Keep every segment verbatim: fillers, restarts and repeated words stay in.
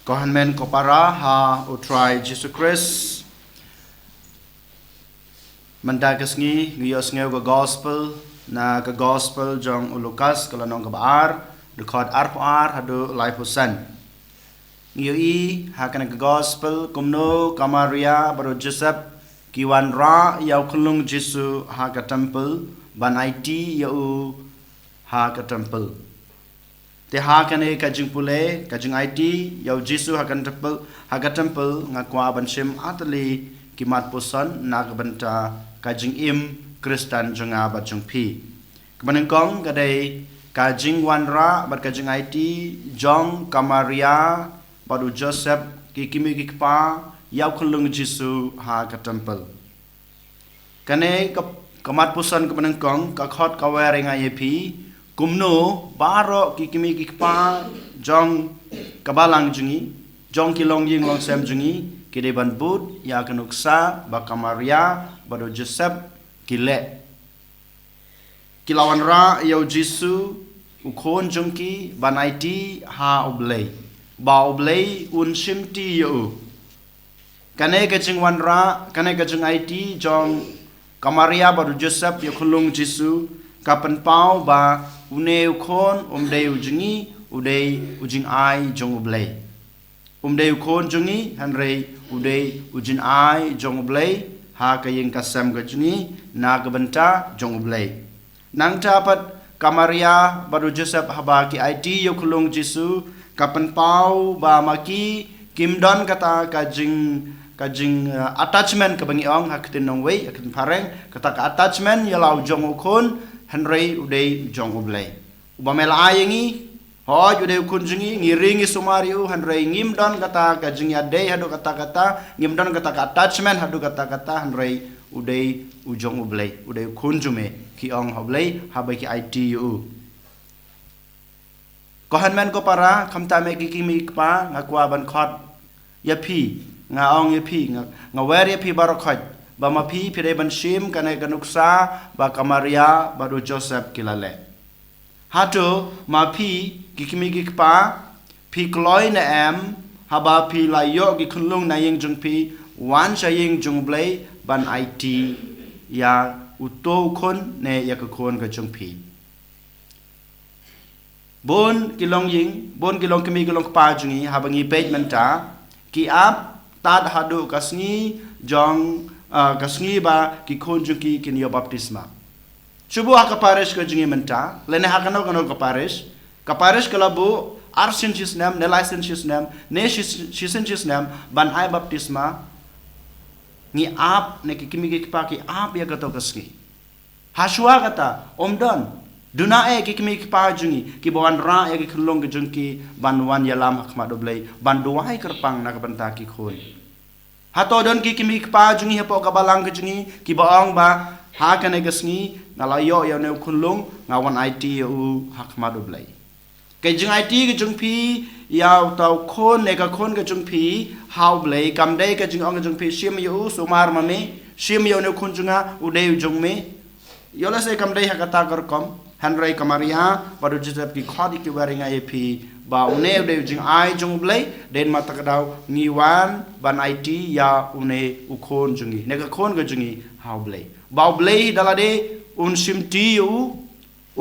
Ko hynmen ko para ha U Trai Jisu Khrist. Mynta ka sngi ngi ïohsngew ka gospel na ka gospel jong u Lukas ka lynnong kaba ar, dkhot arphew ar haduh laiphew san. Ngi ïohi ha kane ka gospel kumno ka Maria bad u Joseph ki wanrah ïa u khunlung Jisu ha ka temple ban aiti ïa u ha ka temple. Te ha kane ka jingpule, ka jingaiti ïa u Jisu ha ka temple, ha ka temple, nga kwah ban shim artylli ki mat puson na ka bynta ka jingim Khristan jong nga bad jong phi. Kaba nyngkong ka dei ka jingwanrah bad ka jingaiti jong ka Maria bad u Joseph, ki kmie ki kpa, ïa u khunlung Jisu ha ka temple. Kane ka, ka mat puson kaba nyngkong ka khot ka wer ïa nga ïa phi, kumno baroh ki kmie ki kpa jong ka balang jong ngi, jong ki longïing longsem jong ngi, ki dei ban bud ïa ka nuksa ba ka Maria bad u Joseph ki leh. Ki la wanrah ïa u Jisu, u khun jong ki, ban aiti ha U Blei, ba U Blei un shimti ïa u. Kane ka jingwanrah, kane ka jingaiti jong ka Maria bad u Joseph ïa u khunlung Jisu, ka pynpaw ba une u khun um dei u jong ngi, u dei u jingai jong U Blei. Um dei u khun jong ngi, hynrei u dei u jingai jong U Blei ha ka ïing ka sem ka jong ngi na ka bynta jong U Blei. Nangta pat ka Maria bad u Joseph haba ki aiti ïa u khunlung Jisu, ka pynpaw ba ma ki kim don kata ka jing, ka jing, eh, attachment kaba ngi ong ha ka ktien nongwei, ha ka ktien phareng, kata ka attachment ïa la u jong u khun, hynrei u dei u jong U Blei. Uba me la ai ïa ngi, hooid u dei u khun jong ngi, ngi ri ngi sumar ïa u, hynrei ngim don kata ka jingïadei haduh katta katta, ngim don kata ka attachment haduh katta katta, hynrei u dei u jong U Blei, u dei u khun jong me, ki ong ha U Blei haba ki aiti ïa u. Ko hynmen ko para, khamtam eh ki kmie ki kpa, nga kwah ban khot ïa phi, nga ong ïa phi, nga, nga wer ïa phi baroh khoit, ba ma phi phi dei ban shim kane ka nuksa ba ka Maria bad u Joseph ki la leh. Hato ma phi ki kmie ki kpa, phi kloi ne em haba phi la ïoh ki khunlung na ïing jong phi wan sha ïing jong U Blei ban aiti ïa uto u khun ne ïa ka khun ka jong phi? Bun ki longïing, bun ki longkmie ki longkpa jong ngi haba ngi peit mynta, ki ap tad haduh ka sngi jong, ah, ka sngi ba ki khun jong ki kin ïoh baptisma. Shu buh ha ka parish ka jong ngi mynta, lane ha kano kano ka parish, ka parish ka la buh ar sien shi snem, ne lai sien shi snem, ne shi, shi sien shi snem ban ai baptisma. Ngi ap, ne ki kmie ki kpa ki ap ïa kato ka sngi. Hashwa kata, ym don. Duna eh ki kmie ki kpa jong ngi kiba wanrah ïa ki khunlung ki jong ki ban wan ïalam ha khmat U Blei, ban duwai kyrpang na ka bynta ki khun. Hato don ki kmie ki kpa jong ngi hapoh ka balang ka jong ngi kiba ong ba, ha kane ka sngi nga la ïoh ïa une u khunlung, nga wan aiti ïa u ha khmat U Blei? Ka jingaiti ka jong phi ïa uta u khun ne ka khun ka jong phi ha U Blei, kam dei ka jingong ka jong phi, shim ïa u, sumar ma me, shim ïa une u khun jong nga, u dei u jong me. Ïoh lehse kam dei ha kata ka rukom, hynrei ka Maria bad u Joseph ki khot ïa ki wer ïa nga ïa phi ba une u dei u jingai jong U Blei, dei namar kata ka daw ngi wan ban aiti ïa une u khun jong ngi, ne ka khun ka jong ngi ha U Blei, ba U Blei da lade un shimti ïa u,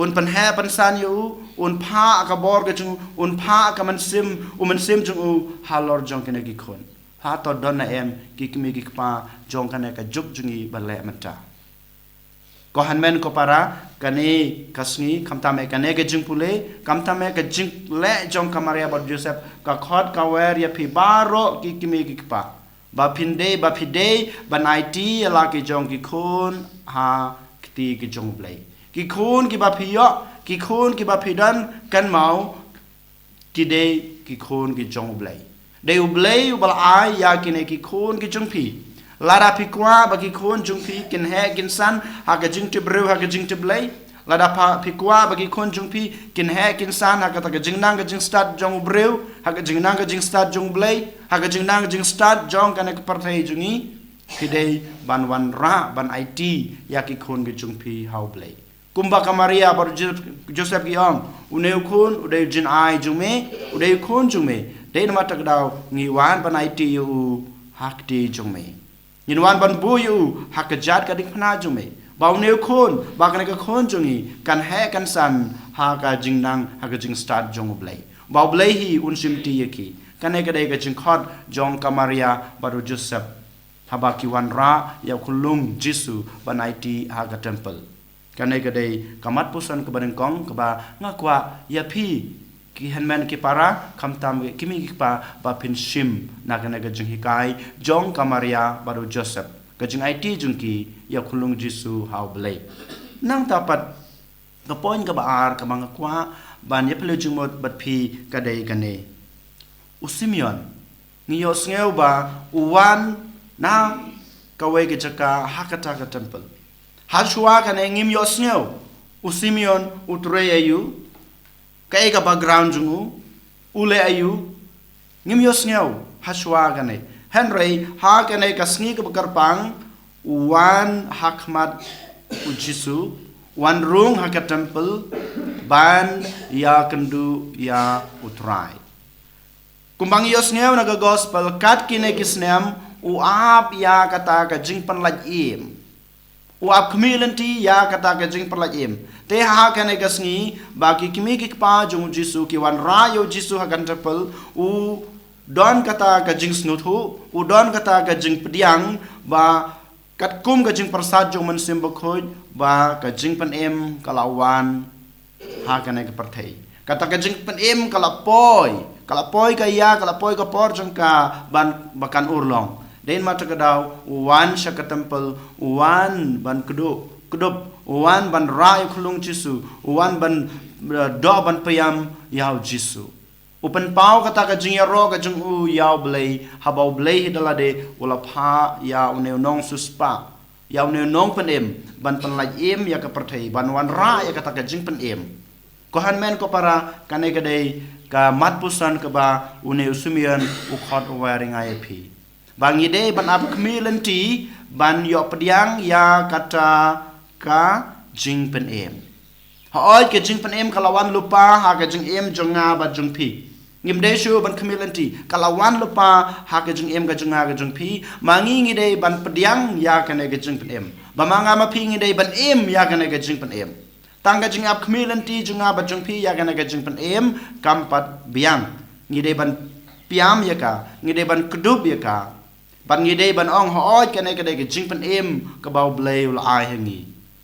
un pynheh pynsan ïa u, un phah ka bor ka jong u, un phah ka mynsiem, u mynsiem jong u halor jong kine ki khun. Hato don ne em ki kmie ki kpa jong kane ka juk jong ngi ba leh mynta? Ko hynmen ko para, kane ka sngi, khamtam eh kane ka jingpule, khamtam eh ka jingleh jong ka Maria bad u Joseph, ka khot ka wer ïa phi baroh ki kmie ki kpa, ba phin dei, ba phi dei ban aiti ïa la ki jong ki khun ha kti ki jong U Blei. Ki khun kiba phi ïoh, ki khun kiba phi don, kynmaw, ki dei ki khun ki jong U Blei. Dei U Blei uba la ai ïa kine ki khun ki jong phi. Lada phi kwah ba ki khun jong phi kin heh kin san ha ka jingtip briew, ha ka jingtip Blei, lada phi kwah ba ki khun jong phi kin heh kin san ha kata ka jingnang ka jingstad jong u briew, ha ka jingnang ka jingstad jong U Blei, ha ka jingnang ka jingstad jong kane ka pyrthei jong ngi, phi dei ban wanrah, ban aiti ïa ki khun ki jong phi ha U Blei. Kumba ka Maria bad u Jo-, Joseph ki ong, une u khun u dei u jingai jong me, u dei u khun jong me. Dei namar kata ka daw ngi wan ban aiti ïa u ha ka kti jong me. Ngin wan ban buh ïa u ha ka jait ka diengphna jong me. Ba une u khun, ba kane ka khun jong ngi, kan heh kan san ha ka jingnang, ha ka jingstad jong U Blei. Ba U Blei hi un shimti ïa ki. Kane ka dei ka jingkhot jong ka Maria bad u Joseph. Haba ki wanrah ïa u khyllung Jisu ban aiti ha ka temple. Kane ka dei ka mat puson kaba nyngkong kaba nga kwah ïa phi ki hynmen ki para, khamtam ki kmie ki kpa, ba phin shim na kane ka jinghikai jong ka Maria bad u Joseph, ka jingaiti jong ki ïa u khyllung Jisu ha U Blei. Nangta pat, ka point kaba ar kaba nga kwah ban ïapyllun jingmut bad phi ka dei kane. U Simeon, ngi ïohsngew ba u wan na kawei ka jaka ha kata ka temple. Hashwa kane ngim ïohsngew u Simeon u trei aïu, kaei ka background jong u, u leh aïu, ngim ïohsngew hashwa kane. Hynrei ha kane ka sngi kaba kyrpang, u wan ha khmat u Jisu, wan rung ha ka temple, ban ïakynduh ïa U Trai. Kumba ngi ïohsngew na ka gospel, kat kine ki snem, u ap ïa kata ka jingpynlait im. U ap khmih lynti ïa kata ka jingpynlait im. Te ha kane ka sngi, ba ki kmie ki kpa jong u Jisu ki wanrah ïa u Jisu ha ka temple, u don kata ka jingsngewthuh, u don kata ka jingpdiang, ba katkum ka jingpyrsad jong u Mynsiem Bakhuid, ba ka jingpynim ka la wan ha kane ka pyrthei. Kata ka jingpynim ka la poi, ka la poi ka ïa, ka la poi ka por jong ka ban ba kan urlong. Dei namar kata ka daw u wan sha ka temple, u wan ban kdup, kdup, u wan ban rah ïa u khyllung Jisu, u wan ban, eh, doh ban pdiang ïa u Jisu. U pynpaw kata ka jingïaroh ka jong u ïa U Blei, haba U Blei hi da lade u la phah ïa une u nongsiewspah, ïa une u nongpynim, ban pynlait im ïa ka pyrthei, ban wanrah ïa kata ka jingpynim. Ko hynmen ko para, kane ka dei ka mat puson kaba une u Simeon u khot u wai ring ïa phi. Ba ngi dei ban ap khmih lynti, ban ïoh pdiang ïa kata ka jingpynim. Hooid, ka jingpynim ka la wan lypa ha ka jingim jong nga bad jong phi. Ngim dei shuh ban khmih lynti, ka la wan lypa ha ka jingim ka jong nga ka jong phi. Ma ngi ngi dei ban pdiang ïa kane ka jingpynim. Ba ma nga ma phi ngi dei ban im ïa kane ka jingpynim. Tang ka jingap khmih lynti jong nga bad jong phi ïa kane ka jingpynim kam pat biang. Ngi dei ban pdiang ïa ka, ngi dei ban kdup ïa ka. Bad ngi dei ban ong, hooid, kane ka dei ka jingpynim kaba U Blei u la ai ha ngi.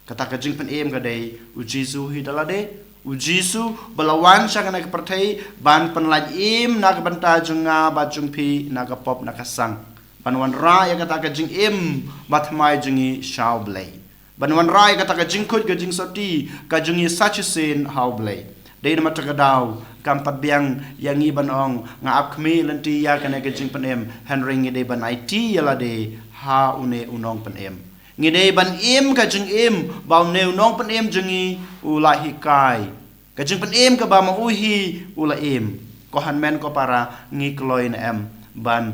Kata ka jingpynim ka dei u Jisu hi da lade, u Jisu ba la wan sha kane ka pyrthei ban pynlait im na ka bynta jong nga bad jong phi, na ka pop na ka sang. Ban wanrah ïa kata ka jingim bathymmai jong ngi sha U Blei. Ban wanrah ïa kata ka jingkhuid ka jingsoti ka jong ngi sa shisien ha U Blei. Dei namar kata ka daw kam pat biang ïa ngi ban ong nga ap khmih lynti ïa kane ka jingpynim, hynrei ngi dei ban aiti ïa lade ha une u nongpynim. Ngi dei ban im ka jingim ba une u nongpynim jong ngi u la hikai. Ka jingpynim kaba ma u hi u la im. Ko hynmen ko para, ngi kloi ne em ban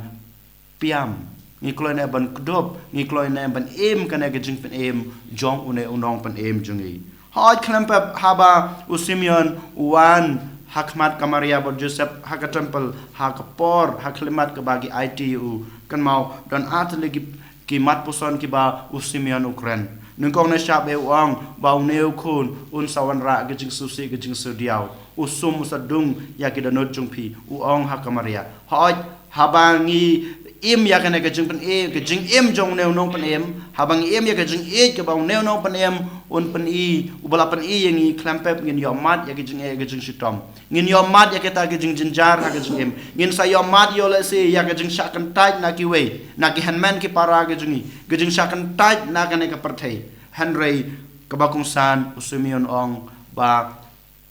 pdiang, ngi kloi ne em ban kdup, ngi kloi ne em ban im kane ka jingpynim jong une u nongpynim jong ngi. Hooid, khlem pep haba u Simeon u wan ha khmat ka Maria bad Joseph ha ka temple, ha ka por, ha ka khyllipmat kaba ki aiti ïa u, kynmaw don artylli ki, ki mat puson kiba u Simeon u kren. Nyngkong ne sha ba u ong ba une u khun un sa wanrah ka jingsngewsih ka jingsngewdiaw. U sum u sa dung ïa ki dohnud jong phi, u ong ha ka Maria. Hooid, haba ngi im ïa kane ka jingpynim, ka jingim jong une u nongpynim, haba ngi im ïa ka jingïeit kaba une u nongpynim un pyni, uba la pyni ïa ngi, khlem pep ngin ïohmad ïa ka jingeh ka jingshitom. Ngin ïohmad ïa kata ka jingjynjar ha ka jingim. Ngin sa ïohmad ïoh lehse ïa ka jingshah kyntait na kiwei, na ki hynmen ki para ka jong ngi, ka jingshah kyntait na kane ka pyrthei. Hynrei kaba kongsan u Simeon u ong ba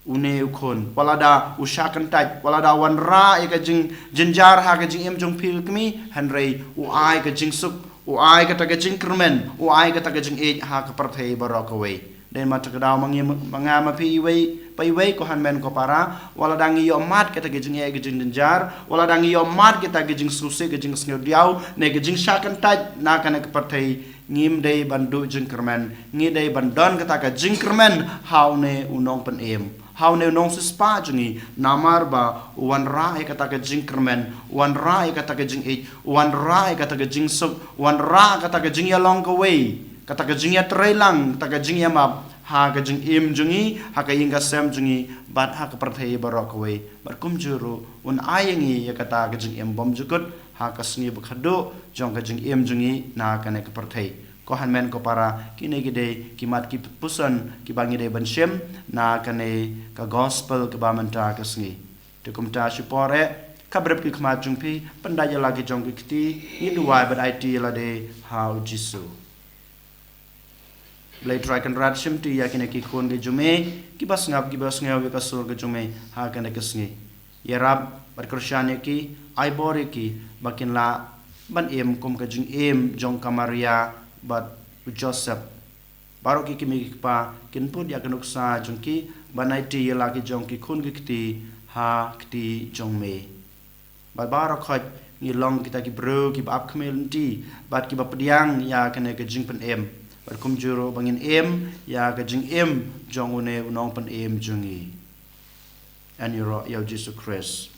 une u khun, wat lada u shah kyntait, wat lada wanrah ïa ka jingjynjar ha ka jingim jong phi ka kmie, hynrei u ai ka jingsuk, u ai kata ka jingkyrmen, u ai kata ka jingïeit ha ka pyrthei baroh kawei. Dei namar kata ka daw ma ngi, ma nga ma phi iwei pa iwei, ko hynmen ko para, wat lada ngi ïohmad kata ka jingeh ka jingjynjar, wat lada ngi ïohmad kata ka jingsngewsih ka jingsngewdiaw, ne ka jingshah kyntait na kane ka pyrthei, ngim dei ban duh jingkyrmen, ngi dei ban don kata ka jingkyrmen ha une u nongpynim. ha une u nongsiewspah jong ngi, namar ba u wanrah ïa kata ka jingkyrmen, u wanrah ïa kata ka jingïeit, u wanrah ïa kata ka jingsuk, u wanrah kata ka jingïalong kawei, kata ka jingïatreilang, kata ka jingïamap ha ka jingim jong ngi, ha ka ïing ka sem jong ngi, bad ha ka pyrthei baroh kawei. Bad kumjuh ruh un ai ïa ngi ïa kata ka jingim bymjukut ha ka sngi ba khatduh jong ka jingim jong ngi na kane ka pyrthei. Ko hynmen ko para, kine ki dei ki mat ki puson kiba ngi dei ban shim na kane ka gospel kaba mynta ka sngi. Te kumta, shipor eh, khapbrip ki khmat jong phi, pyndait ïa la ki jong ki kti, ngin duwai bad aiti ïa lade ha u Jisu. Blei Trai Kynrad, shimti ïa kine ki khun ki jong me kiba sngap, kiba sngew ïa ka sur ka jong me ha kane ka sngi. Ïarap bad kyrshan ïa ki, ai bor ïa ki ba kin lah ban im kum ka jingim jong ka Maria bad u Joseph. Baroh ki kmie ki kpa kin put ïa ka nuksa jong ki ban aiti ïa la ki jong ki khun ki kti ha kti jong me. Bad baroh khoit ngi long kita ki briew kiba ap khmih lynti bad kiba pdiang ïa kane ka jingpynim. Bad kumjuh ruh ba ngin im ïa ka jingim jong une u nongpynim jong ngi. Yn ïaroh ïa u Jisu Khrist.